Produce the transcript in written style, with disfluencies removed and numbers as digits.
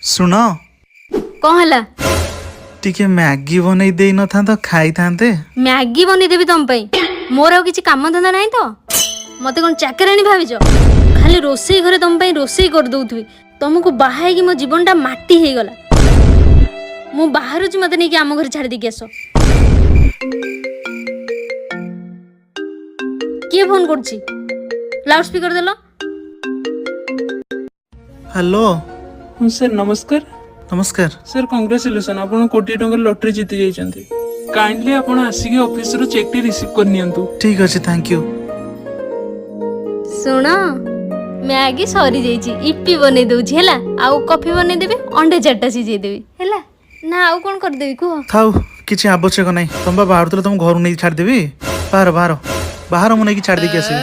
ଶୁଣ। କଣ ହେଲା? ଟିକେ ମ୍ୟାଗି ବନେଇ ଦେଇ ନଥାନ୍ତ, ଖାଇଥାନ୍ତେ। ମ୍ୟାଗି ବନେଇଦେବି ତମ ପାଇଁ? ମୋର ଆଉ କିଛି କାମ ଧନ୍ଦା ନାହିଁ ତ? ମତେ କଣ ଚାକରାଣୀ ଭାବିଛ? ଖାଲି ରୋଷେଇ ଘରେ ତମ ପାଇଁ ରୋଷେଇ କରିଦଉଥିବି? ତମକୁ ବାହା ହେଇକି ମୋ ଜୀବନଟା ମାଟି ହେଇଗଲା। ମୁଁ ବାହାରୁଛି, ମତେ ନେଇକି ଆମ ଘରେ ଛାଡ଼ି ଦେଇକି ଆସ। କିଏ ଫୋନ କରୁଛି? ଲାଉଡ ସ୍ପିକର ଦେଲ। ହ୍ୟାଲୋ। ହଁ ସାର୍, ନମସ୍କାର। ନମସ୍କାର। ସାର୍, କଂଗ୍ରାଚୁଲେସନ୍, ଆପଣ କୋଟିଏ ଟଙ୍କାର ଲଟେରୀ ଜିତି ଯାଇଛନ୍ତି। କାଇଣ୍ଡଲି ଆପଣ ଆସିକି ଅଫିସରୁ ଚେକ୍ଟି ରିସିଭ୍ କରିନିଅନ୍ତୁ। ଠିକ ଅଛି, thank you. ଶୁଣ, ମ୍ୟାଗି ସରିଯାଇଛି, ଇପି ବନେଇ ଦଉଛି ହେଲା। ଆଉ କଫି ବନେଇଦେବି, ଅଣ୍ଡା ଚାରିଟା ସିଝେଇଦେବି, ହେଲା ନା? ଆଉ କଣ କରିଦେବି କୁହ? ଥାଉ, କିଛି ଆବଶ୍ୟକ ନାହିଁ। ତମେ ବା ବାହାରୁଥିଲ, ତମ ଘରୁ ନେଇକି ଛାଡ଼ିଦେବି। ବାହାର, ବାହାର, ବାହାର, ମୁଁ ନେଇକି ଛାଡ଼ି ଦେଇକି ଆସିବି।